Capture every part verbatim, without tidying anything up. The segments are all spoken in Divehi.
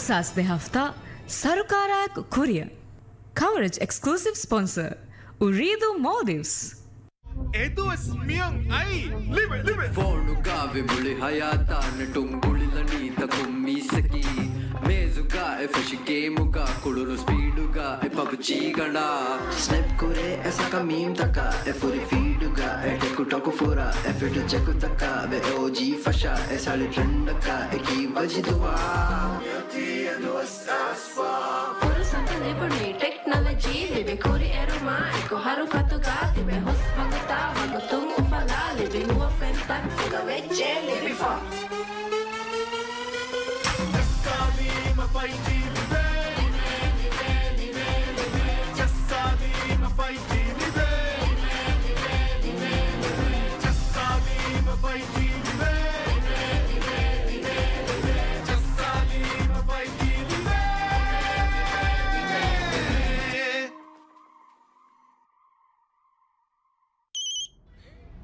ސާސް ދެ ހަފްތާ ސަރުކާރާއެކު ކުރިއަށް. ކަވަރޭޖް އެކްސްކްލޫސިވް ސްޕޮންސަރ، އުރީދޫ މޯލްޑިވްސް. އެދުވަސް މިއަން އައީ. ލިބެ، ލިބެ. ފޯނުގަ ވި މުޅި ހަޔާތާ ނެޓުން ގުޅިލަނީ ތަކުން މީސަކީ. މޭޒުގަ އެ ފެށި ގޭމުގަ ކުޅުނު ސްޕީޑުގަ އެ ޕަބްޖީ ގަނޑާ. ސްނެޕް ކުރޭ އެ ސަކަ މީމްތަކަށް އެ ފުރި ފީޑުގަ އެ ޓެކުޓޮކު ފުރާ އެ ފިޓު ޗެކުތަކަށް ވެ އޯޖީ ފަށާ އެ ސަޅި ޓްރެންޑަކަށް އެކީ ވަޖިދުވާ. ފުރުސަތު ލިބުނީ ޓެކްނޮލޮޖީ ލިބި ކުރިއެރުމާ އެކު ހަރުފަތުގަ ތިބެ ހުސް ވަގުތާ ވަގުތުން އުފަލާ ލިބި ނުވަފެންތައް އެގަ ވެއްޖެ ލިބިފަ. ޖައްސާލީމަ ފައިވް ޖީ ލިބޭ. ޖައްސާލީމަ ފައިވް ޖީ ލިބޭ.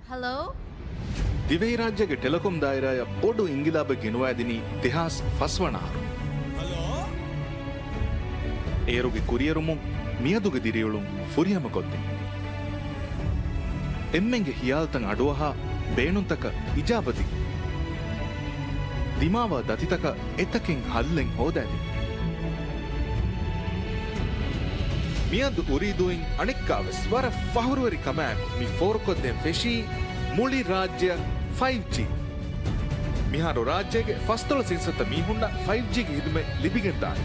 ހަލޯ؟ ދިވެހިރާއްޖޭގެ ޓެލެކޮމް ދާއިރާއަށް ބޮޑު އިންގިލާބެއް ގެނުވައިދިނީ ދެހާސް ފަސް ވަނަ އަހަރު. އޭރުގެ ކުރިއެރުމުން މިއަދުގެ ދިރިއުޅުން ފުރިހަމަކޮށްދިން. އެންމެންގެ ހިޔާލުތައް އަޑުއަހާ، ބޭނުންތަކަށް އިޖާބަދިން. ދިމާވާ ދަތިތަކަށް އެތަކެއް ހައްލެއް ހޯދައިދިން. މިއަދު އުރީދޫއިން އަނެއްކާވެސް ވަރަށް ފަހުރުވެރި ކަމާއެކު މި ފޯރުކޮށްދޭން ފެށީ މުޅި ރާއްޖެއަށް ފައިވް ޖީ. މިހާރު ރާއްޖޭގެ ފަސްދޮޅަސް އިންސައްތަ މީހުންނަށް ފައިވް ޖީގެ ހިދުމަތް ލިބިގެންދާނެ.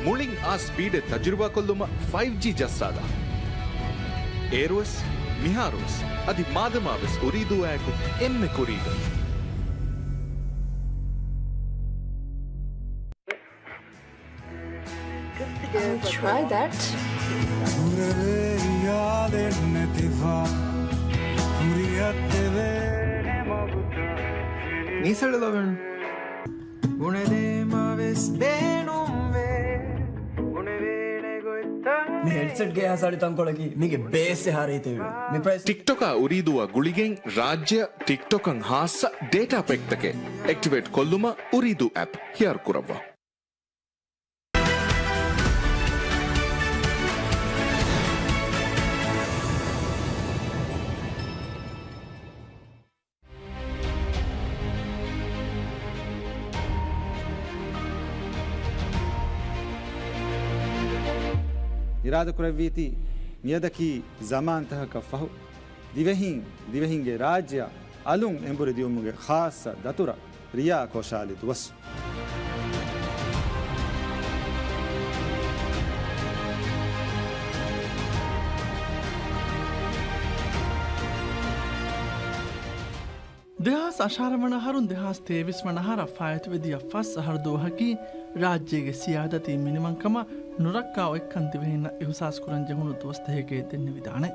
މުޅިން އާ ސްޕީޑެއް ތަޖުރިބާކޮށްލުމަށް ފައިވް ޖީ ޖައްސާލާ. އޭރުވެސް، މިހާރުވެސް، އަދި މާދަމާވެސް އުރީދޫއާއެކު އެންމެ ކުރީގަ. I'll try that. މީސަޅު ލޮބެން. މި ހެޑްސެޓްގެ އެހާ ސަޅި ތަންކޮޅަކީ މީގެ ބޭސް އެހާ ރީތި ވީ. މި ޕްރައިސް. ޓިކްޓޮކާ އުރީދޫއާ ގުޅިގެން ރާއްޖެއަށް ޓިކްޓޮކަށް ހާއްސަ ޑޭޓާ ޕެކްތަކެއް އެކްޓިވޭޓް ކޮށްލުމަށް އުރީދޫ އެޕް ހިޔާރު ކުރައްވާ. އިރާދަކުރެއްވީތީ، މިއަދަކީ ޒަމާންތަކަކަށް ފަހު، ދިވެހީން، ދިވެހިންގެ ރާއްޖެއަށް އަލުން އެނބުރި ދިއުމުގެ ޚާއްޞަ ދަތުރަށް ރިޔާ ކޮށާލި ދުވަސް. ދެހާސް އަށާރަ ވަނަ އަހަރުން ދެހާސް ތޭވީސް ވަނަ އަހަރަށް ފާއިތުވެދިޔަ ފަސް އަހަރު ދުވަހަކީ، ރާއްޖޭގެ ސިޔާދަތީ މިނިވަންކަމަށް ނުރައްކާ އޮތްކަން ދިވެހިންނަށް އިހުސާސްކުރަން ޖެހުނު ދުވަސްތަކެކޭ ދެންނެވިދާނެ.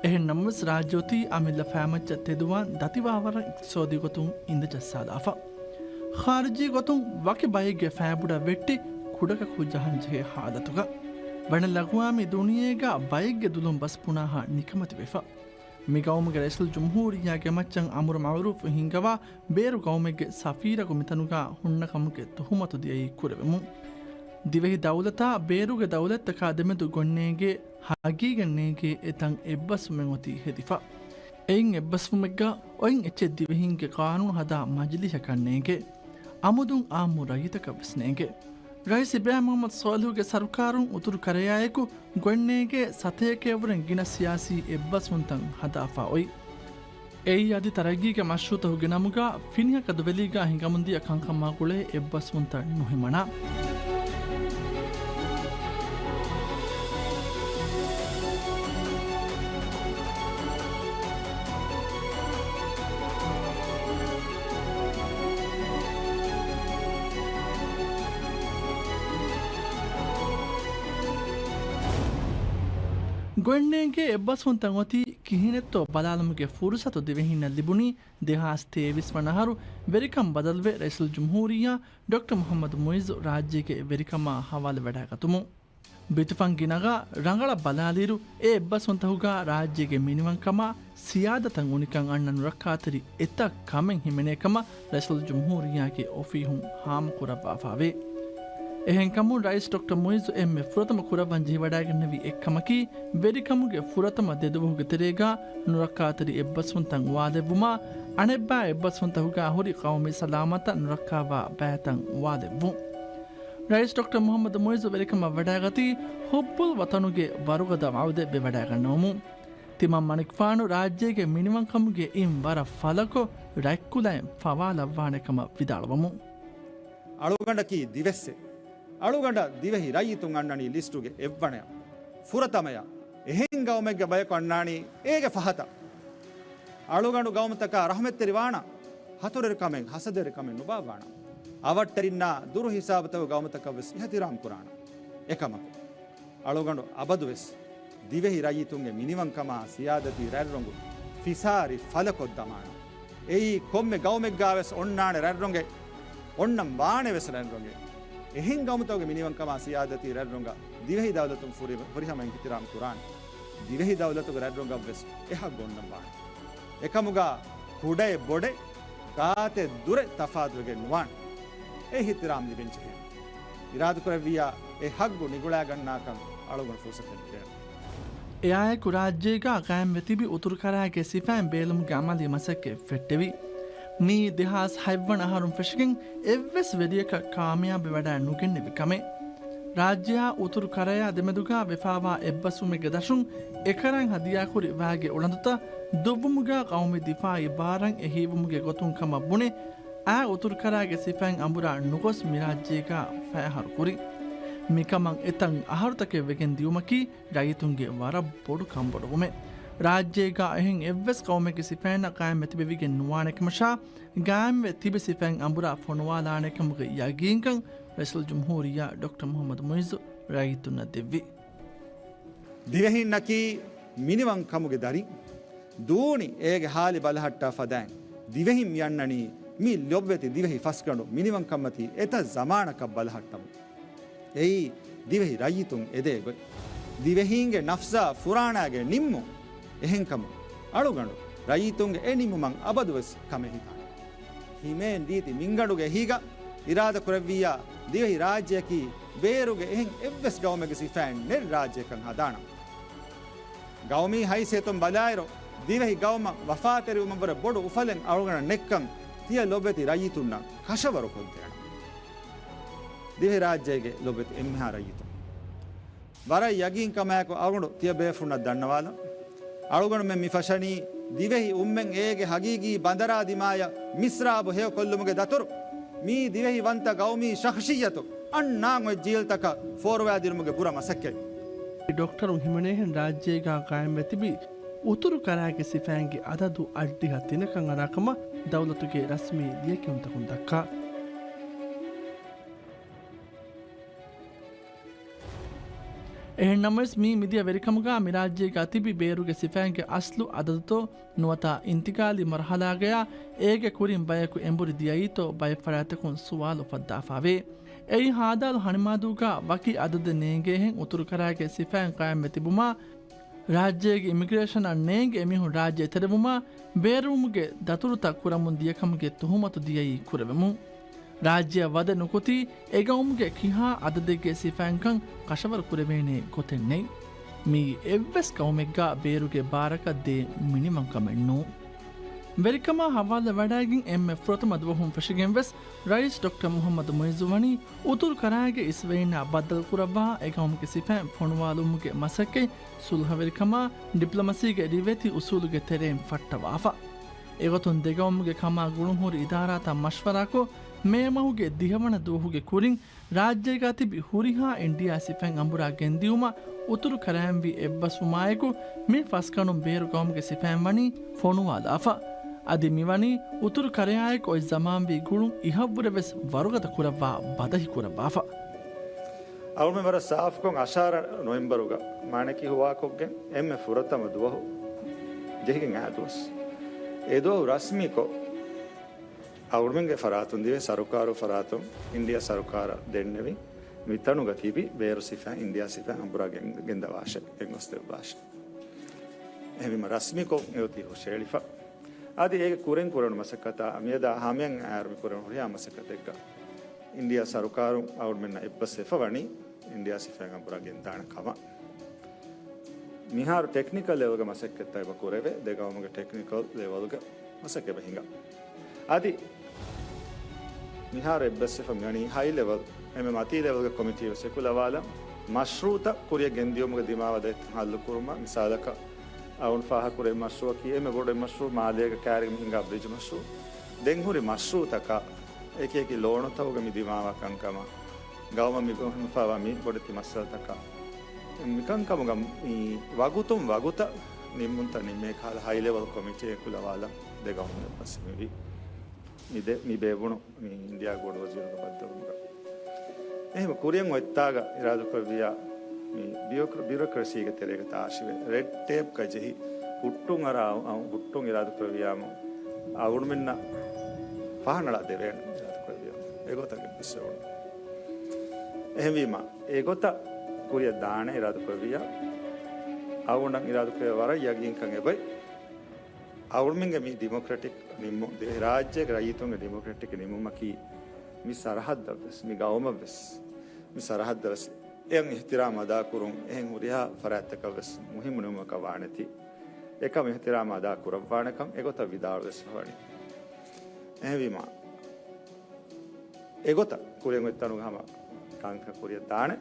އެހެން ނަމަވެސް، ރާއްޖެ އޮތީ އަމިއްލަ ފައިމައްޗަށް ތެދުވާން ދަތިވާވަރަށް އިޤްތިޞާދީ ގޮތުން އިނދެ ޖައްސާލާފަ. ޚާރިޖީ ގޮތުން ވަކި ބައެއްގެ ފައިބުޑަށް ވެއްޓި ކުޑަކަކު ޖަހަން ޖެހޭ ޙާލަތުގަ، ވަނަ ލަޣުވާމީ ދުނިޔޭގަ ބައެއްގެ ދުލުން ބަސް ބުނާހާ ނިކަމެތިވެފަ. މި ގައުމުގެ ރައީސުލްޖުމްހޫރިއްޔާގެ މައްޗަށް އަމުރު މަޢުރޫފު ހިންގަވާ ބޭރު ގައުމެއްގެ ސަފީރަކު މިތަނުގަ ހުންނަ ކަމުގެ ތުހުމަތު ދިޔައީ ކުރެވެމުން. ދިވެހި ދައުލަތާ ބޭރުގެ ދައުލަތްތަކާ ދެމެދު ގޮންނޭނގޭ ހަގީގަތް ނޭނގޭ އެތަން އެއްބަސްވުމެއް އޮތީ ހެދިފަ. އެއިން އެއްބަސްވުމެއްގަ އޮތް އެއްޗެއް ދިވެހިންގެ ޤާނޫނު ހަދާ މަޖިލީހަކަށް ނޭނގޭ. އަމުދުން އާއްމު ރައްޔިތަކަށް ވެސް ނޭނގޭ. ރައީސް އިބްރާހިމް މުޙައްމަދު ޞާލިޙުގެ ސަރުކާރުން އުތުރު ކަރަޔާއެކު ގޮތްނޭނގޭ ސަތޭކައެއްވުރެން ގިނަ ސިޔާސީ އެއްބަސްވުންތައް ހަދާފަ އޮތް. އެއީ އަދި ތަރައްގީގެ މަޝްރޫޢުތަކުގެ ނަމުގަ ފިނިހަކަ ދުވެލީގަ ހިނގަމުންދިޔަ ކަންކަމާ ގުޅޭ އެއްބަސްވުންތައް ނުހިމަނާ. ގޮތްނޭނގޭ އެއްބަސްވުންތައް އޮތީ ކިހިނެއްތޯ ބަލާލުމުގެ ފުރުސަތު ދިވެހިންނަށް ލިބުނީ ދެހާސް ތޭވީސް ވަނަ އަހަރު ވެރިކަން ބަދަލުވެ، ރައީސުލްޖުމްހޫރިއްޔާ ޑޮކްޓަރ މުޙައްމަދު މުޢިއްޒު ރާއްޖޭގެ ވެރިކަމާ ހަވާލުވެވަޑައިގަތުމުން. ބިތުފަން ގިނަގަ ރަނގަޅަށް ބަލާލިއިރު، އެ އެއްބަސްވުންތަކުގަ ރާއްޖޭގެ މިނިވަންކަމާ ސިޔާދަތަށް އުނިކަން އަންނަ ނުރައްކާތެރި އެތައް ކަމެއް ހިމެނޭ ކަމަށް ރައީސުލްޖުމްހޫރިއްޔާގެ އޮފީހުން ހާމަކުރައްވާފައިވޭ. އެހެންކަމުން ރައީސް ޑޮކްޓަރ މުއިއްޒު އެންމެ ފުރަތަމަ ކުރައްވަން ޖެހިވަޑައިގެންނެވި އެއްކަމަކީ، ވެރިކަމުގެ ފުރަތަމަ ދެދުވަހުގެ ތެރޭގާ ނުރައްކާތެރި އެއްބަސްވުންތައް އުވާލެއްވުމާ، އަނެއްބައި އެއްބަސްވުންތަކުގާ ހުރި ޤައުމީ ސަލާމަތަށް ނުރައްކާވާ ބައިތައް އުވާލެއްވުން. ރައީސް ޑޮކްޓަރ މުޙައްމަދު މުއިއްޒު ވެރިކަމަށް ވަޑައިގަތީ، ޙުއްބުލް ވަޠަނުގެ ވަރުގަދަ ވަޢުދެއް ވެވަޑައިގަންނަވަމުން. ތިމަން މަނިކުފާނު ރާއްޖޭގެ މިނިވަންކަމުގެ އިން ވަރަށް ފަލަކޮށް، ރަތްކުލައިން ފަވާލައްވާނެ ކަމަށް ވިދާޅުވަމުން. އަޅުގަނޑަކީ ދިވެއްސެއް. އަޅުގަނޑަށް ދިވެހި ރައްޔިތުން އަންނަނީ ލިސްޓުގެ އެއްވަނަޔަށް. ފުރަތަމަޔަށް އެހެން ގައުމެއްގެ ބަޔަކު އަންނާނީ އޭގެ ފަހަތަށް. އަޅުގަނޑު ގައުމުތަކާ ރަޙްމަތްތެރިވާނަ، ހަތުރުވެރިކަމެއް، ހަސަދަވެރިކަމެއް ނުބާއްވާނަ. އަވަށްޓެރިންނާ ދުރު ހިސާބުތަކުގެ ގައުމުތަކަށްވެސް އިޙްތިރާމް ކުރާނަ. އެކަމަކު، އަޅުގަނޑު އަބަދުވެސް ދިވެހި ރައްޔިތުންގެ މިނިވަންކަމާ ސިޔާދަތީ ރަތްރޮނގު ފިސާރި ފަލަކޮށްދަމާނަ. އެއީ ކޮންމެ ގައުމެއްގާވެސް އޮންނާނެ ރަތްރޮނގެއް، އޮންނަން ވާނެވެސް ރަތްރޮނގެއް. އެހެން ގައުމުތަކުގެ މިނިވަންކަމާ ސިޔާދަތީ ރަތްރޮނގަށް ދިވެހި ދައުލަތުން ފުރި-، ފުރިހަމަ އިޙްތިރާމް ކުރާނެ. ދިވެހި ދައުލަތުގެ ރަތްރޮނގަށްވެސް އެ ޙައްޤު އޮންނަން ވާނެ. އެކަމުގާ ކުޑައެއް ބޮޑެއް، ގާތެއް ދުރެއް ތަފާތުވެގެން ނުވާނެ. އެ އިޙްތިރާމް ލިބެން ޖެހޭނެ. އިރާދަކުރެއްވިއްޔާ އެ ޙައްޤު ނިގުޅާގަންނާކަން އަޅުގަނޑު ފުރުޞަތެއް ދޭނެ. އެއާއެކު ރާއްޖޭގާ ޤާއިމްވެ ތިބި އުތުރު ކަރާގެ ސިފައިން ބޭލުމުގެ ޢަމަލީ މަސައްކަތް ފެއްޓެވި. މިއީ ދެހާސް ހަތްވަނަ އަހަރުން ފެށިގެން އެއްވެސް ވެރިޔަކަށް ކާމިޔާބެއް ވަޑައި ނުގެންނެވި ކަމެއް. ރާއްޖެއާ އުތުރު ކަރަޔާ ދެމެދުގާ ވެފާވާ އެއްބަސްވުމެއްގެ ދަށުން އެކަރަން ހަދިޔާކުރި ވައިގެ އުޅަނދުތައް ދުއްވުމުގާ ޤައުމީ ދިފާޢީ ބާރަށް އެހީވުމުގެ ގޮތުން ކަމަށް ބުނެ، އާ އުތުރު ކަރާގެ ސިފައިން އަނބުރާ ނުގޮސް މިރާއްޖޭގާ ފައިހަރު ކުރި. މިކަމަށް އެތަން އަހަރުތަކެއް ވެގެން ދިޔުމަކީ ރައްޔިތުންގެ ވަރަށް ބޮޑު ކަންބޮޑުވުމެއް. ރާއްޖޭގާ އެހެން އެއްވެސް ޤައުމެއްގެ ސިފައިންނަށް ޤާއިމްވެ ތިބެވިގެން ނުވާނެ ކަމަށާ، ގާއިމްވެ ތިބި ސިފައިން އަނބުރާ ފޮނުވާލާނެ ކަމުގެ ޔަގީންކަން ރައީސުލް ޖުމްހޫރިއްޔާ ޑޮކްޓަރ މުޙައްމަދު މުއިއްޒު ރައްޔިތުންނަށް ދެއްވި. ދިވެހިންނަކީ މިނިވަންކަމުގެ ދަރިން. ދޫނި އޭގެ ހާލި ބަލަހައްޓާ ފަދައިން، ދިވެހިން މި އަންނަނީ މި ލޮބުވެތި ދިވެހި ފަސްގަނޑު މިނިވަންކަންމަތީ އެތައް ޒަމާނަކަށް ބަލަހައްޓަމުން. އެއީ ދިވެހި ރައްޔިތުން އެދޭ ގޮތް. ދިވެހީންގެ ނަފްސާ ފުރާނާގެ ނިންމުން. އެހެންކަމުން އަޅުގަނޑު ރައްޔިތުންގެ އެ ނިންމުމަށް އަބަދުވެސް ކަމެއް ހިތާނެ. ހިމޭން ރީތި މިންގަނޑުގެ އެހީގަ އިރާދަކުރެއްވިއްޔާ، ދިވެހި ރާއްޖެއަކީ ބޭރުގެ އެހެން އެއްވެސް ގައުމެއްގެ ސިފައިން ނެތް ރާއްޖެއަކަށް ހަދާނަން. ގައުމީ ހައިސިއްޔަތުން ބަލާއިރު، ދިވެހި ގައުމަށް ވަފާތެރިވުމަށްވުރެ ބޮޑު އުފަލެއް އަޅުގަނޑަށް ނެއްކަން ތިޔަ ލޮބުވެތި ރައްޔިތުންނަށް ކަށަވަރު ކޮށްދޭނަން. ދިވެހިރާއްޖޭގެ ލޮބުވެތި އެންމެހާ ރައްޔިތުން، ވަރަށް ޔަގީންކަމާއެކު އަޅުގަނޑު ތިޔަ ބޭފުޅުންނަށް ދަންނަވާލަން. އަޅުގަނޑުމެން މި ފަށަނީ ދިވެހި އުއްމެން އޭގެ ހަގީގީ ބަނދަރާ ދިމާޔަށް މިސްރާބު ހެޔޮކޮށްލުމުގެ ދަތުރު. މީ ދިވެހި ވަންތަ ގައުމީ ޝަޚްޞިއްޔަތު އަންނާން އޮތް ޖީލްތަކަށް ފޯރުވާދިނުމުގެ ބުރަ މަސައްކަތް. ޑޮކްޓަރު ހިމެނޭހެން ރާއްޖޭގާ ޤާއިމްވެ ތިބި އުތުރު ކަރާގެ ސިފައިންގެ އަދަދު އަށްޑިހަ ތިނަކަށް އަރާކަމަށް ދައުލަތުގެ ރަސްމީ ލިޔެކިޔުންތަކުން ދައްކާ. އެހެންނަމަވެސް، މީ މިދިޔަ ވެރިކަމުގާ މިރާއްޖޭގާ ތިބި ބޭރުގެ ސިފައިންގެ އަސްލު އަދަދުތޯ ނުވަތަ އިންތިގާލީ މަރުހަލާގަޔާ އޭގެ ކުރިން ބަޔަކު އެނބުރި ދިޔައީތޯ ބައެއް ފަރާތްތަކުން ސުވާލު އުފައްދާފައިވޭ. އެއީ ހާދާލު ހަނިމާދޫގާ ވަކި އަދަދެއް ނޭނގޭހެން އުތުރުކަރާގެ ސިފައިން ޤާއިމްވެ ތިބުމާ، ރާއްޖޭގެ އިމިގްރޭޝަނަށް ނޭނގި އެމީހުން ރާއްޖެ އެތެރެވުމާ، ބޭރުވުމުގެ ދަތުރުތައް ކުރަމުން ދިޔަކަމުގެ ތުހުމަތު ދިޔައީ ކުރެވެމުން. ރާއްޖެއަށް ވަދެ ނުކުތީ، އެގައުމުގެ ކިހާ އަދަދެއްގެ ސިފައިންކަން ކަށަވަރު ކުރެވޭނޭ ގޮތެއް ނެތް. މިއީ އެއްވެސް ގައުމެއްގާ ބޭރުގެ ބާރަކަށް ދޭ މިނިވަންކަމެއް ނޫން. ވެރިކަމާ ހަވާލުވެވަޑައިގެން އެންމެ ފުރަތަމަ ދުވަހުން ފެށިގެން ވެސް، ރައީސް ޑޮކްޓަރ މުޙައްމަދު މުއިއްޒު ވަނީ އުތުރު ކަރާގެ އިސްވެރިންނާ ބައްދަލުކުރައްވާ އެގައުމުގެ ސިފައިން ފޮނުވާލުމުގެ މަސައްކަތް ސުލްހަވެރިކަމާ ޑިޕްލޮމަސީގެ ރިވެތި އުސޫލުގެ ތެރެއިން ފައްޓަވާފަ. އެގޮތުން ދެގައުމުގެ ކަމާ ގުޅުންހުރި އިދާރާތައް މަޝްވަރާކޮށް، މޭ މަހުގެ ދިހަވަނަ ދުވަހުގެ ކުރިން ރާއްޖޭގާ ތިބި ހުރިހާ އިންޑިއާ ސިފައިން އަނބުރާ ގެންދިއުމަށް އުތުރު ކަރައިންވީ އެއްބަސްވުމާއެކު، މި ފަސްގަނޑުން ބޭރު ގައުމުގެ ސިފައިން ވަނީ ފޮނުވާލާފަ. އަދި މިވަނީ އުތުރު ކަރަޔާއެކު އޮތް ޒަމާންވީ ގުޅުން އިހަށްވުރެވެސް ވަރުގަދަ ކުރައްވާ ބަދަހި ކުރައްވާފަ. އަޅުމެން ވަރަށް ސާފުކޮށް އަށާރަ ނޮވެމްބަރުގަ މާނައަކީ ހުވާކޮށްގެން އެންމެ ފުރަތަމަ ދުވަހު ޖެހިގެން އާ ދުވަސް. އެ ދުވަހު ރަސްމީކޮށް އަޅުމެންގެ ފަރާތުން ދިވެހި ސަރުކާރު ފަރާތުން އިންޑިއާ ސަރުކާރަށް ދެންނެވި މިތަނުގަ ތިބި ބޭރު ސިފައިން އިންޑިއާ ސިފައިން އަނބުރާ ގެން، ގެންދަވާށޭ، ގެންގޮސްދެއްވާށޭ. އެހެންވީމަ ރަސްމީކޮށް އެއޮތީ ހުށައެޅިފަ. އަދި އޭގެ ކުރިން ކުރެވުނު މަސައްކަތާ މިއަދާ ހަމަޔަށް އައިރު މި ކުރެވުނު ހުރިހާ މަސައްކަތެއްގަ އިންޑިއާ ސަރުކާރުން އަޅުގަނޑުމެންނަށް އެއްބަސްވެފަ ވަނީ އިންޑިއާ ސިފައިން އަނބުރާ ގެންދާނެ ކަމަށް. މިހާރު ޓެކްނިކަލް ލެވެލްގެ މަސައްކަތްތައް އެބަ ކުރެވޭ، ދެ ގައުމުގެ ޓެކްނިކަލް ލެވެލްގެ މަސައްކަތް އެބަ ހިނގާ. އަދި މިހާރު އެއްބަސްވެފަ މިވަނީ ހައި ލެވެލް، އެންމެ މަތީ ލެވެލްގެ ކޮމިޓީ ވެސް އެކުލަވާލަން، މަޝްރޫއުތައް ކުރިއަށް ގެންދިޔުމުގެ ދިމާވާ ދަތިތައް ހައްލު ކުރުމަށް. މިސާލަކަށް، އަޅުގަނޑު ފާހަގަކުރި މަޝްރޫއަކީ އެންމެ ބޮޑު މަޝްރޫއު، މާލޭގެ ކައިރިގަ މި ހިނގާ ބްރިޖް މަޝްރޫއު. ދެން ހުރި މަޝްރޫއުތަކަށް އެކި އެކި ލޯނުތަކުގަ މި ދިމާވާ ކަންކަމަށް ގައުމަށް މި ބަހުމަފާވާ މި ބޮޑެތި މައްސަލަތަކަށް މިކަންކަމުގަ މި ވަގުތުން ވަގުތަށް ނިންމުންތައް ނިންމޭ ކަހަލަ ހައި ލެވެލް ކޮމިޓީއެއް އެކުލަވާލަން ދެ ގައުމުން އެއްބަސްވެމިވީ. މި ދެ، މި ބޭއްވުނު މި އިންޑިއާގެ ބޮޑު ވަޒީރުންގެ ބައްދަލުވުމުގަ. އެހެން ކުރިއަށް އޮތްތާގަ އިރާދަކުރެއްވިއްޔާ މި ބިއޮކް-، ބިއުރޮކްރަސީގެ ތެރޭގަ ތާށިވެ، ރެޑް ޓޭޕްގަ ޖެހި ހުއްޓުން އަރާ އައު-، އައު-، ހުއްޓުން އިރާދަކުރެއްވިއްޔާމު އަޅުގަނޑުމެންނަށް ފަހަނަޅާ ދެވޭނެ އިރާދަކުރެއްވިއްޔާ. އެގޮތަށް އެއްބަސްވެވުނު. އެހެންވީމަ، އެގޮތަށް ކުރިއަށް ދާނެ އިރާދަކުރެއްވިއްޔާ، އަޅުގަނޑަށް އިރާދަކުރެއްވިއްޔާ ވަރަށް ޔަގީންކަން އެބައި. އަޅުގަނޑުމެންގެ މި ޑިމޮކްރެޓިކް ނިންމު-، ދި-، ރާއްޖޭގެ ރައްޔިތުންގެ ޑިމޮކްރެޓިކް ނިންމުމަކީ މި ސަރަހައްދަށްވެސް، މި ގައުމަށްވެސް، މި ސަރަހައްދަށްވެސް އެއަށް އިޙްތިރާމް އަދާކުރުން، އެހެން ހުރިހާ ފަރާތްތަކަށްވެސް މުހިއްމު ނިންމުމަކަށް ވާނެތީ. އެކަމަށް އިޙްތިރާމް އަދާ ކުރައްވާނެކަން އެގޮތަށް ވިދާޅުވެސް ވަނީ. އެހެންވީމާ، އެގޮތަށް ކުރިއަށް އޮތް ތަނުގަ ހަމަ ކަންކަން ކުރިއަށް ދާނެ.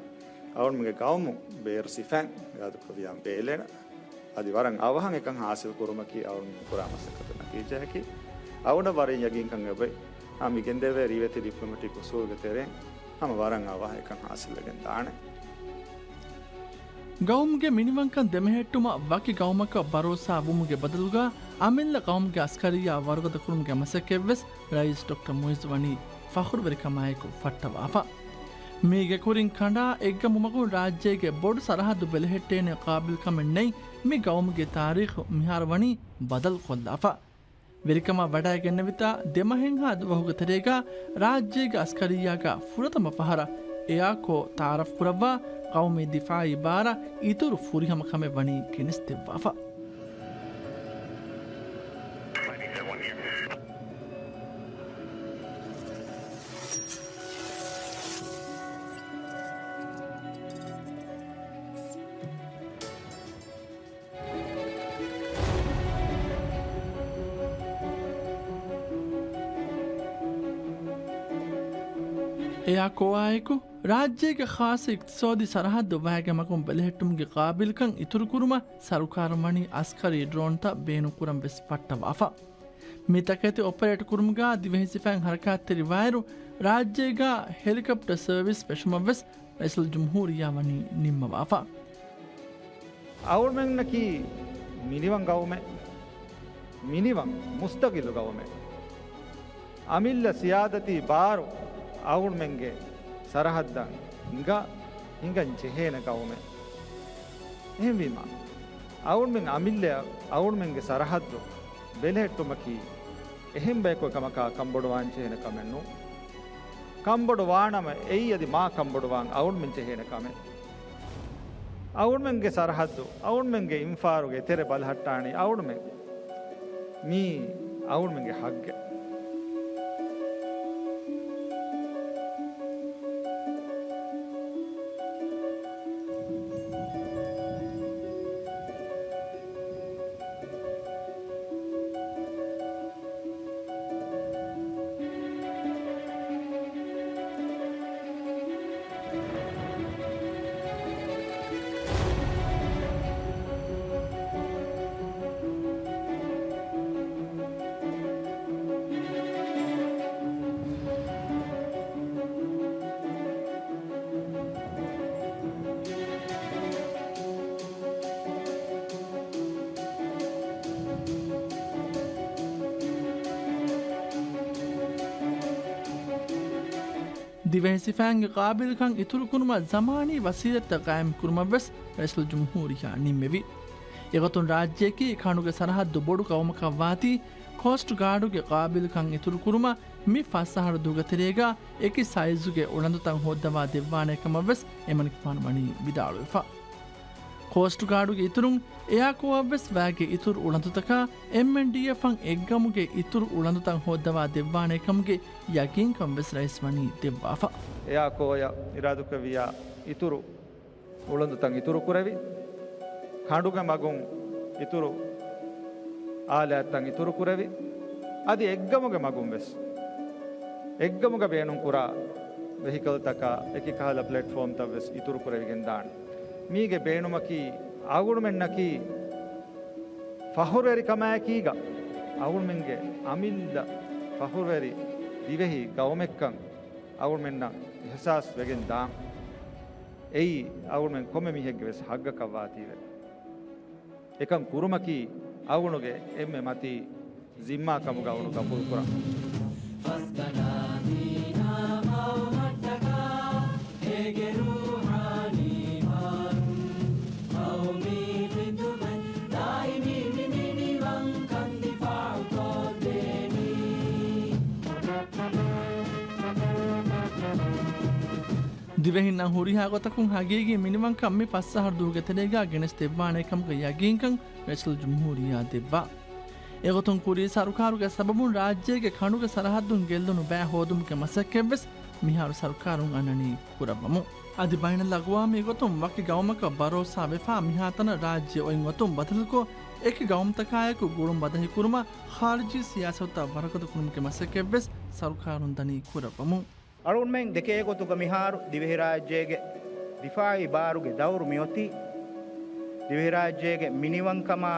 އަޅުގަނޑުމެންގެ ގައުމު ބޭރު ސިފައިން އިރާދަކުރެއްވިއްޔާ ބޭލޭނެ. އަދި ވަރަށް އަވަހަށް އެކަން ހާސިލް ކުރުމަކީ އަޅުގަނޑުމެން ކުރާ މަސައްކަތުގެ ނަތީޖާއަކީ. އަޅުގަނޑަށް ވަރަށް ޔަގީންކަން އެބައި. ހަމަ މި ގެންދެވޭ ރިވެތި ޑިޕްލޮމެޓިކް އުސޫލުގެ ތެރެއިން ހަމަ ވަރަށް އަވަހަށް އެކަން ހާސިލްވެގެން ދާނެ. ގައުމުގެ މިނިވަންކަން ދެމެހެއްޓުމަށް ވަކި ގައުމަކަށް ބަރޯސާ ވުމުގެ ބަދަލުގަ އަމިއްލަ ގައުމުގެ އަސްކަރިއްޔާ ވަރުގަދަ ކުރުމުގެ މަސައްކަތްވެސް ރައީސް ޑޮކްޓަރ މުއިއްޒު ވަނީ ފަޚުރުވެރިކަމާއެކު ފައްޓަވާފަ. މީގެ ކުރިން ކަނޑާ އެއްގަމުމަކުން ރާއްޖޭގެ ބޮޑު ސަރަހައްދު ބެލެހެއްޓޭނެ ޤާބިލްކަމެއް ނެތް މި ގައުމުގެ ތާރީޚު މިހާރު ވަނީ ބަދަލުކޮށްލާފަ. ވެރިކަމަށް ވަޑައިގެންނެވިތާ ދެމަހެއްހާ ދުވަހުގެ ތެރޭގަ ރާއްޖޭގެ އަސްކަރިއްޔާގަ ފުރަތަމަ ފަހަރަށް އެއާކޯ ތައާރަފް ކުރައްވާ ގައުމީ ދިފާއީ ބާރަށް އިތުރު ފުރިހަމަ ކަމެއް ވަނީ ގެނެސްދެއްވާފަ. އެއާކޯއާއެކު، ރާއްޖޭގެ ޚާއްޞަ އިޤްތިޞާދީ ސަރަހައްދު ވައިގެ މަގުން ބެލެހެއްޓުމުގެ ޤާބިލްކަން އިތުރުކުރުމަށް ސަރުކާރުން ވަނީ އަސްކަރީ ޑްރޯންތައް ބޭނުންކުރަން ވެސް ފައްޓަވާފަ. މި ތަކެތި އޮޕަރޭޓް ކުރުމުގަ ދިވެހި ސިފައިން ހަރަކާތްތެރިވާއިރު، ރާއްޖޭގަ ހެލިކޮޕްޓަ ސަރވިސް ފެށުމަށްވެސް ރައީސުލްޖުމްހޫރިއްޔާ ވަނީ ނިންމަވާފަ. އަޅުގަނޑުމެންނަކީ މިނިވަން ގައުމެއް، މިނިވަން މުސްތަގިއްލު ގައުމެއް. އަމިއްލަ ސިޔާދަތީ ބާރު އަޅުގަނޑުމެންގެ ސަރަހައްދަށް ހިނގާ، ހިނގަން ޖެހޭނެ ގައުމެއް. އެހެންވީމާ، އަޅުގަނޑުމެން އަމިއްލައަށް އަޅުގަނޑުމެންގެ ސަރަހައްދު ބެލެހެއްޓުމަކީ އެހެން ބަޔަކު އެކަމަކާ ކަންބޮޑުވާން ޖެހޭނެ ކަމެއް ނޫން. ކަންބޮޑުވާނަމަ އެއީ އަދި މާ ކަންބޮޑުވާން އަޅުގަނޑުމެން ޖެހޭނެ ކަމެއް. އަޅުގަނޑުމެންގެ ސަރަހައްދު، އަޅުގަނޑުމެންގެ އިންފާރުގެ ތެރެ ބަލަހައްޓާނީ އަޅުގަނޑުމެން. މީ އަޅުގަނޑުމެންގެ ހައްގެއް. ދިވެހި ސިފައިންގެ ޤާބިލްކަން އިތުރުކުރުމަށް ޒަމާނީ ވަސީލަތްތައް ޤާއިމްކުރުމަށްވެސް ރައީސުލްޖުމްހޫރިއްޔާ ނިންމެވި. އެގޮތުން ރާއްޖެއަކީ ކަނޑުގެ ސަރަހައްދު ބޮޑު ގައުމަކަށް ވާތީ، ކޯސްޓް ގާޑުގެ ޤާބިލްކަން އިތުރުކުރުމަށް މި ފަސް އަހަރު ދުވަހުގެ ތެރޭގަ އެކި ސައިޒުގެ އުނަދުތައް ހޯއްދަވާ ދެއްވާނެ ކަމަށްވެސް އެމަނިކުފާނު ވަނީ ވިދާޅުވެފަ. ކޯސްޓް ގާޑުގެ އިތުރުން އެއާކޯއަށްވެސް ވައިގެ އިތުރު އުޅަނދުތަކާ އެމްއެންޑީއެފް އަށް އެއްގަމުގެ އިތުރު އުޅަނދުތައް ހޯއްދަވާ ދެއްވާނޭ ކަމުގެ ޔަގީންކަން ވެސް ރައީސް ވަނީ ދެއްވާފަ. އެއާކޯއަށް އިރާދުކުރެއްވިޔާ އިތުރު އުޅަނދުތައް އިތުރު ކުރެވި، ކަނޑުގެ މަގުން އިތުރު އާލާތްތައް އިތުރު ކުރެވި، އަދި އެއްގަމުގެ މަގުން ވެސް އެއްގަމުގަ ބޭނުންކުރާ ވެހިކަލްތަކާ އެކި ކަހަލަ ޕްލެޓްފޯމްތައް ވެސް އިތުރު ކުރެވިގެން ދާނެ. މީގެ ބޭނުމަކީ އަޅުގަނޑުމެންނަކީ ފަޚުރުވެރިކަމާއެކީގަ އަޅުގަނޑުމެންގެ އަމިއްލަ ފަޚުރުވެރި ދިވެހި ގައުމެއްކަން އަޅުގަނޑުމެންނަށް އިޙްސާސް ވެގެން ދާން. އެއީ އަޅުގަނޑުމެން ކޮންމެ މީހެއްގެ ވެސް ޙައްޤަކަށް ވާތީވެ. އެކަން ކުރުމަކީ އަޅުގަނޑުގެ އެންމެ މަތީ ޒިންމާ ކަމުގަ އަޅުގަނޑު ގަބޫލު ކުރަން. ފަސްގަނޑާ ދީނާ މައުމަށްޓަކާ އޭގެ ރޫޙާނީ މާރުން ޤައުމީ ޚިދުމަތް ދާއިމީ މި މިނިވަންކަން ދިފާޢު ކޮށްދޭނީ. ދިވެހިންނަށް ހުރިހާ ގޮތަކުން ހަގީގީ މިނިވަންކަން މި ފަސް އަހަރު ދުވަހުގެ ތެރޭގަ ގެނެސްދެއްވާނޭ ކަމުގެ ޔަގީންކަން ރައީސުލްޖުމްހޫރިއްޔާ ދެއްވާ. އެގޮތުން ކުރީ ސަރުކާރުގެ ސަބަބުން ރާއްޖޭގެ ކަނޑުގެ ސަރަހައްދުން ގެއްލުނު ބައި ހޯދުމުގެ މަސައްކަތްވެސް މިހާރު ސަރުކާރުން އަންނަނީ ކުރައްވަމުން. އަދި ބައިނަލްއަގުވާމީ ގޮތުން ވަކި ގައުމަކަށް ބަރޯސާވެފާ މިހާތަނަށް ރާއްޖެ އޮތް އޮތުން ބަދަލުކޮށް، އެކި ގައުމުތަކާއެކު ގުޅުން ބަދަހިކުރުމަށް ޚާރިޖީ ސިޔާސަތުތައް ވަރަށްގަދަކުރުމުގެ މަސައްކަތްވެސް ސަރުކާރުން ދަނީ ކުރައްވަމުން. އަޅުގަނޑުމެން ދެކޭ ގޮތުގަ މިހާރު ދިވެހިރާއްޖޭގެ ދިފާޢީ ބާރުގެ ދައުރު މިއޮތީ، ދިވެހިރާއްޖޭގެ މިނިވަންކަމާ،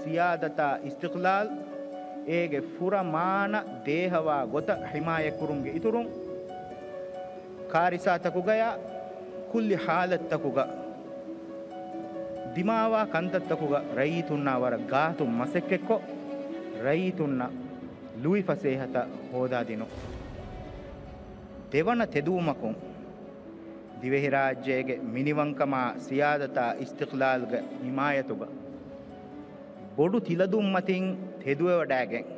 ސިޔާދަތާ، އިސްތިޤްލާލް، އޭގެ ފުރަމާނަ ދޭހަވާ ގޮތަށް ޙިމާޔަތްކުރުމުގެ އިތުރުން، ކާރިސާތަކުގަޔާ ކުއްލި ޙާލަތްތަކުގަ ދިމާވާ ކަންތައްތަކުގަ ރައްޔިތުންނާ ވަރަށް ގާތުން މަސައްކަތްކޮށް، ރައްޔިތުންނަށް ލުއިފަސޭހަތައް ހޯދާދިނުން. ދެވަނަ ތެދުވުމަކުން، ދިވެހިރާއްޖޭގެ މިނިވަންކަމާ ސިޔާދަތާ އިސްތިޤްލާލްގެ ޙިމާޔަތުގަ ބޮޑު ތިލަދުންމަތިން ތެދުވެވަޑައިގެން،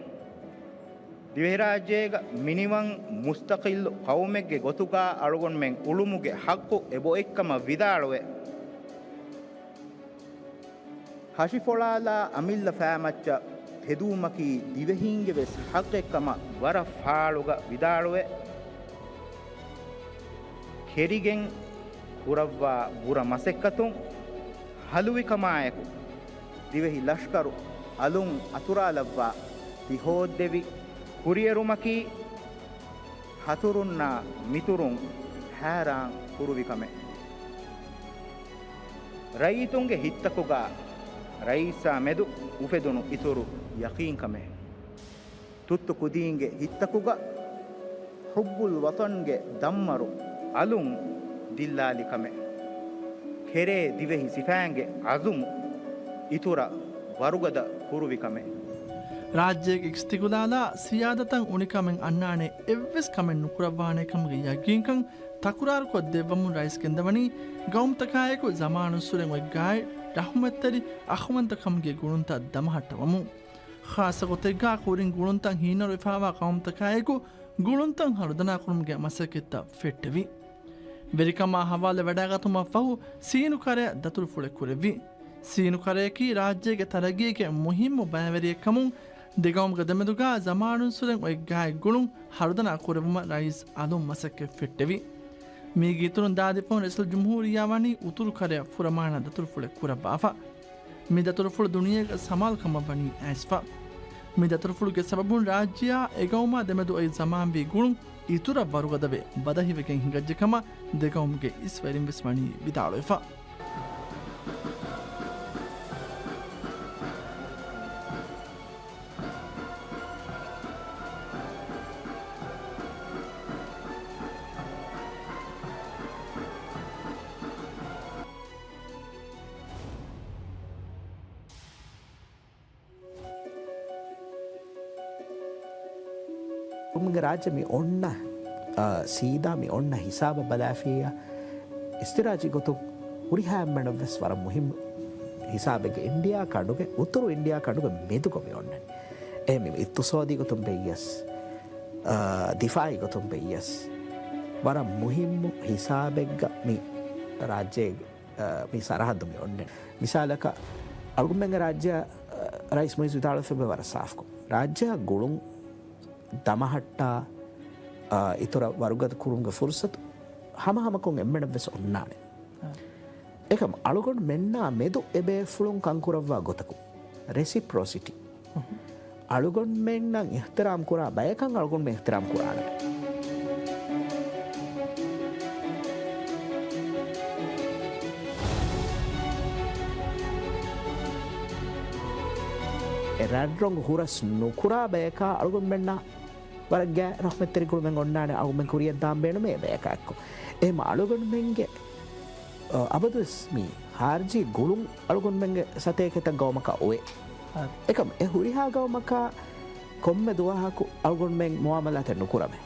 ދިވެހިރާއްޖޭގަ މިނިވަން މުސްތަޤިއްލު ޤައުމެއްގެ ގޮތުގަ އަޅުގަނޑުމެން އުޅުމުގެ ޙައްޤު އެބައޮތްކަމަށް ވިދާޅުވެ، ހަށިފޮޅާލާ އަމިއްލަ ފައިމައްޗަށް ތެދުވުމަކީ ދިވެހީންގެ ވެސް ޙައްޤެއްކަމަށް ވަރަށް ފާޅުގަ ވިދާޅުވެ، ކެރިގެން ކުރައްވާ ބުރަ މަސައްކަތުން ހަލުވިކަމާއެކު، ދިވެހި ލަޝްކަރު އަލުން އަތުރާލައްވާ ތި ހޯއްދެވި ކުރިއެރުމަކީ، ހަތުރުންނާ މިތުރުން ހައިރާން ކުރުވި ކަމެއް. ރައްޔިތުންގެ ހިތްތަކުގަ ރައީސާ މެދު އުފެދުނު އިތުރު ޔަޤީންކަމެއް. ތުއްތު ކުދީންގެ ހިތްތަކުގަ ޙުއްބުލް ވަޠަންގެ ދަންމަރު އަލުން ދިއްލާލި ކަމެއް. ކެރޭ ދިވެހި ސިފައިންގެ ޢަޒުމު އިތުރަށް ވަރުގަދަ ކުރުވި ކަމެއް. ރާއްޖޭގެ އިސްތިޤުލާލާ ސިޔާދަތަށް އުނިކަމެއް އަންނާނެ އެއްވެސް ކަމެއް ނުކުރައްވާނެ ކަމުގެ ޔަގީންކަން ތަކުރާރުކޮށްދެއްވަމުން ރައީސް ގެންދަވަނީ، ގައުމުތަކާއެކު ޒަމާނުއްސުރެން އޮތްގާތް ރަޙުމަތްތެރި އަޚުންނަށް ކަމުގެ ގުޅުންތައް ދަމަހައްޓަވަމުން. ޚާއްޞަ ގޮތެއްގާ ކުރިން ގުޅުންތައް ހީނަރުވެފާވާ ގައުމުތަކާއެކު ގުޅުންތައް ހަރުދަނާކުރުމުގެ މަސައްކަތްތައް ފެއްޓެވި. ވެރިކަމާ ހަވާލުވެވަޑައިގަތުމަށްފަހު ސީނު ކަރަޔަށް ދަތުރުފުޅެއް ކުރެއްވި. ސީނު ކަރަޔަކީ ރާއްޖޭގެ ތަރައްގީގެ މުހިއްމު ބައިވެރިއެއްކަމުން، ދެގައުމުގެ ދެމެދުގާ ޒަމާނުއްސުރެން އޮތް ގާތް ގުޅުން ހަރުދަނާ ކުރެއްވުމަށް ރައީސް އަލުން މަސައްކަތް ފެއްޓެވި. މީގެ އިތުރުން ދާދިފަހުން ރައީސުލްޖުމްހޫރިއްޔާ ވަނީ އުތުރު ކަރަޔަށް ފުރަމާނަ ދަތުރުފުޅެއް ކުރައްވާފަ. މި ދަތުރުފުޅު ދުނިޔޭގެ ސަމާލުކަމަށް ވަނީ އައިސްފަ. މި ދަތުރުފުޅުގެ ސަބަބުން ރާއްޖެއާ އެގައުމާ ދެމެދު އޮތް ޒަމާންވީ ގުޅުން އިތުރަށް ވަރުގަދަވެ ބަދަހިވެގެން ހިނގައްޖެ ކަމަށް ދެގައުމުގެ އިސްވެރިން ވެސް ވަނީ ވިދާޅުވެފަ. ކުރުމުގެ ރާއްޖެ މި އޮންނަ، އާ، ސީދާ މި އޮންނަ ހިސާބަށް ބަލާފިއްޔާ، އިސްތިރާޖީ ގޮތުން ހުރިހާ އެންމެނަށްވެސް ވަރަށް މުހިއްމު ހިސާބެއްގަ އިންޑިއާ ކަނޑުގެ، އުތުރު އިންޑިއާ ކަނޑުގެ މެދުގަ މި އޮންނަނީ. އެހެންވީމަ އިޤްތިޞާދީ ގޮތުން ބެއްޔަސް، އާ، ދިފާޢީ ގޮތުން ބެއްޔަސް، ވަރަށް މުހިއްމު ހިސާބެއްގަ މި ރާއްޖޭގެ އާ، މި ސަރަހައްދު މި އޮންނެ. މިސާލަކަށް، އަޅުގަނޑުމެންގެ ރާއްޖެއަށް، އާ، ރައީސް މުއިއްޒު ވިދާޅުވެފަ ވަރަށް ސާފުކޮށް، ރާއްޖެއަށް ގުޅުން ދަމަހައްޓާ، އާ، އިތުރަށް ވަރުގަދަ ކުރުމުގެ ފުރުސަތު ހަމަހަމަކޮށް އެންމެނަށްވެސް އޮންނާނެ. އާ. އެކަމް އަޅުގަނޑުމެންނާ މެދު އެބޭފުޅުން ކަންކުރައްވާ ގޮތަކުން، ރެސިޕްރޮސިޓީ. އަޅުގަނޑުމެންނަށް އިޙްތިރާމް ކުރާ ބަޔަކަށް އަޅުގަނޑުމެން އިޙްތިރާމް ކުރާނެ. އެ ރަތްރޮނގު ހުރަސް ނުކުރާ ބަޔަކާ އަޅުގަނޑުމެންނަށް ވަރަށް ގާތް ރަޙްމަތްތެރި ގުޅުމެއް އޮންނާނެ، އަޅުގަނޑުމެން ކުރިޔަށް ދާން ބޭނުމޭ އެ ބަޔަކާ އެއްކޮށް. އެހެން އަޅުގަނޑުމެންގެ އަ، އަބަދުވެސް މި ޚާރިޖީ ގުޅުން އަޅުގަނޑުމެންގެ ސަތޭކަތައް ގައުމަކަށް އޮވޭ. އާ. އެކަމް އެ ހުރިހާ ގައުމަކާ ކޮންމެ ދުވަހަކު އަޅުގަނޑުމެން މުއާމަލާތެއް ނުކުރަމޭ.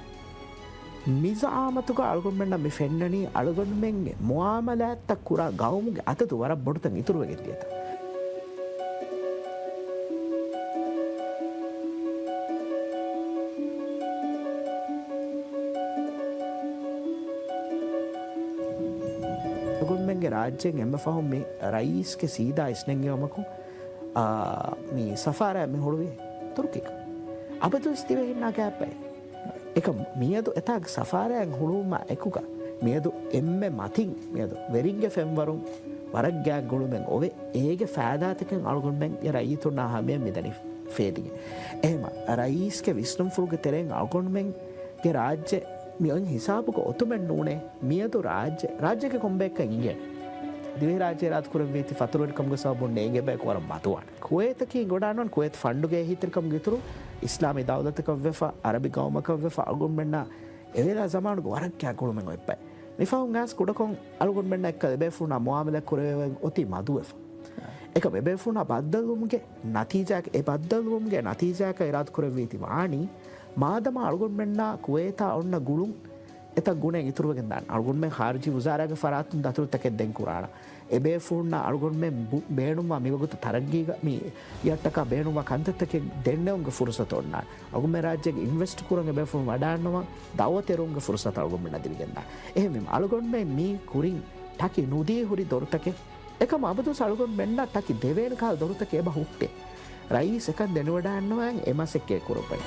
މި ޒައާމަތުގަ އަޅުގަނޑުމެންނަށް މި ފެންނަނީ އަޅުގަނޑުމެންގެ މުއާމަލާތްތައް ކުރާ ގައުމުގެ އަދަދު ވަރަށް ބޮޑުތަން އިތުރުވެގެން ދިޔަތަން. އަޅުގަނޑުމެންގެ ރާއްޖޭން އެންމެ ފަހުން މި ރައީސްގެ ސީދާ އިސްނެންގެވުމަކުން، އާ، މި ސަފާރާ މި ހުޅުވީ ތުރުކީގަ. އަބަދުވެސް ދިވެހިންނާ ގާތް ބައެއް. އެކަމް މިއަދު އެތާ ސަފާރާއެއް ހުޅުވުމާ އެކުގަ މިއަދު އެންމެ މަތިން މިއަދު ވެރިންގެ ފެންވަރުން ވަރަށް ގާތް ގުޅުމެއް އޮވެ، އޭގެ ފައިދާތަކެއް އަޅުގަނޑުމެންގެ ރައްޔިތުންނާ ހަމަޔަށް މިދަނީ ފޭލިގެން. އެހެމަ ރައީސްގެ ވިސްނުންފުޅުގެ ތެރެއިން އަޅުގަނޑުމެންގެ ރާއްޖެ މި އޮތް ހިސާބުގަ އޮތުމެއް ނޫނޭ. މިއަދު ރާއްޖެ، ރާއްޖޭގެ ކޮންބަޔަކަށް އިނގޭނެ. ދިވެހިރާއްޖެ އިރާދަކުރެއްވީތީ ފަތުރުވެރިކަމުގެ ސަބަބުން ނޭނގޭ ބަޔަކު ވަރަށް މަދުވާނެ. ކުވޭތަކީ އިނގޮޑާނުން ކުވޭތު ފަންޑުގައި ހިތިރިކަމުގެ އިތުރު އިސްލާމީ ދައުލަތަކަށްވެފަ، އަރަބި ގައުމަކަށްވެފަ، އަޅުގަނޑުމެންނާ އެވެލާ ޒަމާނުގެ ވަރަށް ގާތް ގުޅުމެއް އޮތްބައެއް. މިފަހުން އައިސް ކުޑަކޮށް އަޅުގަނޑުމެންނަށް އެއްކަލަ އެބޭފުޅުންނާ މުއާމަލާތް ކުރެވޭ އޮތީ މަދުވެފަ. އެކަމް އެބޭފުޅުންނާ ބައްދަލުވުމުގެ ނަތީޖާއަކަށް، އެ ބައްދަލުވުމުގެ ނަތީޖާއަކަށް އިރާދަކުރެއްވީތީ ވާނީ، މާދަމާ އަޅުގަނޑުމެންނާ ކުވޭތާ އޮންނަ ގުޅުން އެތައް ގުނައެއް އިތުރުވެގެން ދާނެ. އަޅުގަނޑުމެން ޚާރިޖީ ވުޒާރާގެ ފަރާތުން ދަތުރުތަކެއް ދެން ކުރާނަ. އެބޭފުޅުންނާ އަޅުގަނޑުމެން ބު-، ބޭނުންވާ މިވަގުތު ތަރައްގީގަ މި އިއްޔަށްޓަކާ ބޭނުންވާ ކަންތައްތަކެއް ދެންނެވުމުގެ ފުރުސަތު އޮންނާނެ. އަޅުގަނޑުމެން ރާއްޖޭގެ އިންވެސްޓް ކުރަން އެބޭފުޅުން ވަޑާންނަވާ ދައުވަތު އެރުވުމުގެ ފުރުސަތު އަޅުގަނޑުމެންނަށް ދިވިގެންދާނެ. އެހެންވީމަ އަޅުގަނޑުމެން މީ ކުރިން ޓަކި ނުދީ ހުރި ދޮރުތަކެއް. އެކަމަށް އަބަދުވެސް އަޅުގަނޑުމެންނަށް ޓަކި ދެވޭނެ ކަހަލަ ދޮރުތަކެއް އެބަ ހުއްޓޭ. ރައީސް އެކަން ދެނެވަޑައިގަންނަވަން އެ މަސައްކަތް ކުރައްވަނީ.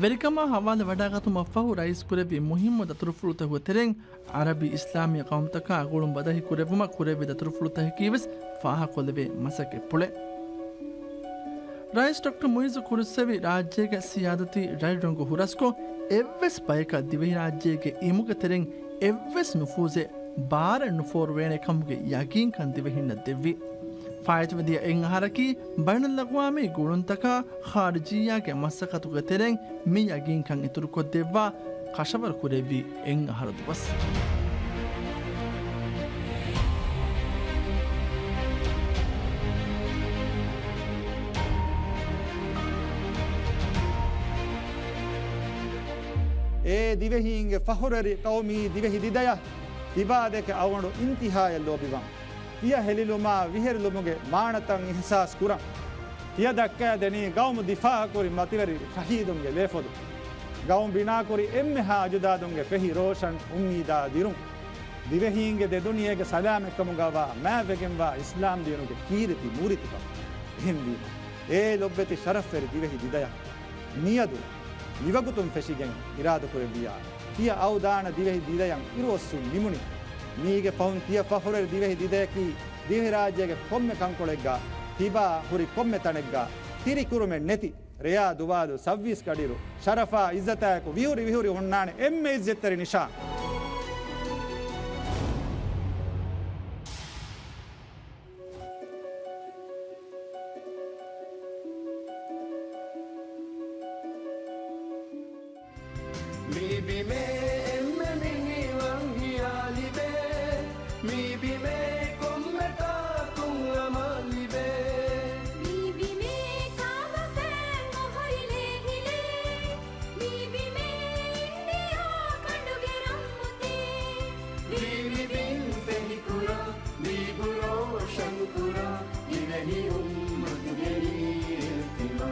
ވެރިކަމާ ހަވާލު ވަޑާގަތުމަށްފަހު ރައީސް ކުރެއްވި މުހިއްމު ދަތުރުފުޅުތަކުގެ ތެރެއިން އަރަބި އިސްލާމީ ޤައުމުތަކާ ގުޅުން ބަދަހި ކުރެއްވުމަށް ކުރެއްވި ދަތުރުފުޅުތަކަކީވެސް ފާހަގަކޮށްލެވޭ މަސައްކަތްޕުޅެއް. ރައީސް ޑޮކްޓަރ މުއިއްޒު ކުރުއްސެވި ރާއްޖޭގެ ސިޔާދަތީ ރަތްރޮނގު ހުރަސްކޮށް، އެއްވެސް ބަޔަކަށް ދިވެހިރާއްޖޭގެ އިމުގެ ތެރެއިން އެއްވެސް ނުފޫޒެއް ބާރަށް ނުފޯރުވޭނެ ކަމުގެ ޔަގީންކަން ދިވެހިންނަށް ދެއްވި. ފާއިތުވެދިޔަ އެއް އަހަރަކީ ބައިނަލްއަގްވާމީ ގުޅުންތަކާ ޚާރިޖިއްޔާގެ މަސައްކަތުގެ ތެރެއިން މި ޔަގީންކަން އިތުރުކޮށްދެއްވާ ކަށަވަރު ކުރެއްވި އެއް އަހަރު ދުވަސް. އޭ ދިވެހީންގެ ފަޚުރުވެރި ޤައުމީ ދިވެހި ދިދަޔަށް ތިބާދެކެ އަޅުގަނޑު އިންތިހާޔަށް ލޯބިވަން. ތިޔަ ހެލިލުމާ ވިހެރިލުމުގެ މާނަތައް އިޙްސާސް ކުރަން. ތިޔަ ދައްކައިދެނީ ގައުމު ދިފާޢުކުރި މަތިވެރި ޝަހީދުންގެ ލޭފޮދު. ގައުމު ބިނާކުރި އެންމެހާ އަޖުދާދުންގެ ފެހި ރޯޝަން އުއްމީދާ ދިރުން. ދިވެހީންގެ ދެދުނިޔޭގެ ސަލާމަތްކަމުގަވާ މާތްވެގެންވާ އިސްލާމް ދީނުގެ ކީރިތި ނޫރިތިކަން. އެހެންވީމަ، އޭ ލޮބުވެތި ޝަރަފްވެރި ދިވެހި ދިދަޔަށް، މިއަދު މިވަގުތުން ފެށިގެން އިރާދަކުރެއްވިޔާ، ތިޔަ އައުދާނަ ދިވެހި ދިދަޔަށް އިރުއޮއްސުން ނިމުނީ. މީގެ ފަހުން ތިޔަ ފަޚުރުވެރި ދިވެހި ދިދަޔަކީ ދިވެހިރާއްޖޭގެ ކޮންމެ ކަންކޮޅެއްގަ، ތިބާ ހުރި ކޮންމެ ތަނެއްގަ، ތިރިކުރުމެއް ނެތި، ރެޔާ ދުވާލު ސައުވީސް ގަޑިއިރު، ޝަރަފާ އިއްޒަތާއެކު ވިހުރި ވިހުރި ހުންނާނެ އެންމެ އިއްޒަތްތެރި ނިޝާން. މި ބިމޭ އެންމެ މިނިވަން ހިޔާލިބޭ، މި ބިމޭ ކޮންމެ ތާކުން އަމާލިބޭ. މި ބިމޭ ކާބަފައިން އޮހޮރި ލޭހިލޭ، މި ބިމޭ އިންޑިއާ ކަނޑުގެ ރަންމުތީ. މި ބިމިން ފެހިކުރާ، މީބު ރޯޝަންކުރާ، ދިވެހި އުއްމަތުގެ އިލްތިމާސް.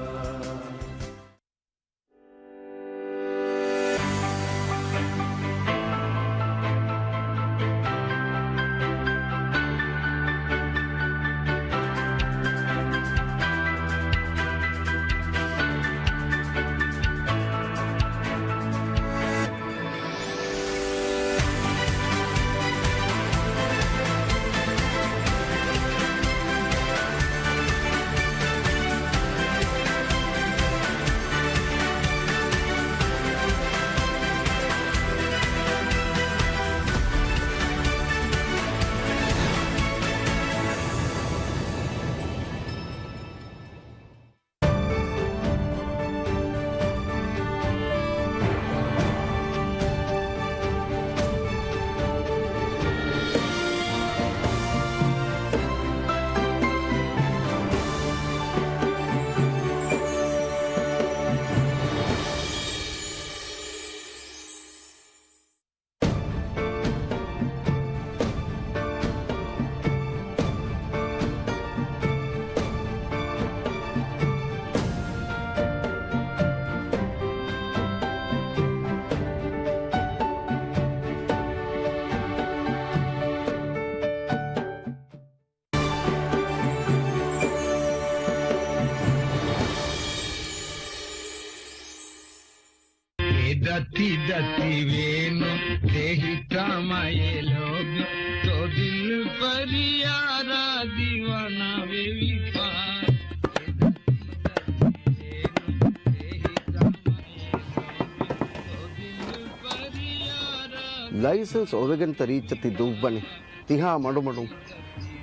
ދަތި ދަތި ވޭނު ތެހި ތަމަޔެލޯބި ތޮދިލް ޕަރިޔާރާ ދިވަނާ ވެވިފާ. ލައިސަންސް އޮވެގެންތަ ރީއްޗަށް ތި ދުއްވަނީ؟ ތިހާ މަޑުމަޑުން.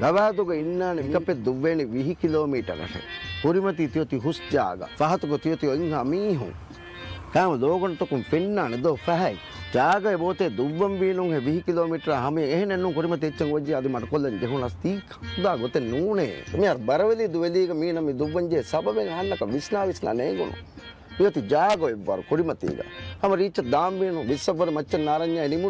ގަވާދުގަ އިންނާނެ މިކަޕެއް ދުއްވޭނެ ވިހި ކިލޯމީޓަރަށެ. ކުރިމަތީ ތިއޮތީ ހުސް ޖާގަ. ފަހަތުގަ ތިއޮތީ އޮތްހާ މީހުން. ކާމަ ލޯގަނޑުތަކުން ފެންނާނެ ދޯ ފަހަތް. ޖާގައެއް ބޯތޭ ދުއްވަންވީނުންހެ ވިހި ކިލޯމީޓަރާ ހަމަޔަށް އެހެނެއްނޫން ކުރިމަތީ އެއްޗެއް އޮތްޖިޔާ އަދި މަޑުކޮށްލަން ޖެހުނަސް ތީކަ. ހުދާ ގޮތެއް ނޫނޭ. މިހާރު ބަރަވެލީ ދުވެލީގަ މީނަ މި ދުއްވަންޖެހޭ ސަބަބެއް އަހަންނަކަށް ވިސްނާ ވިސްނާ ނޭނގުނު. މިއޮތީ ޖާގައެއްވަރު ކުރިމަތީގަ. ހަމަ ރީއްޗަށް ދާންވީނު ވިއްސަށްވުރެ މައްޗަށް ނާރަންޏާ ނިމުނު.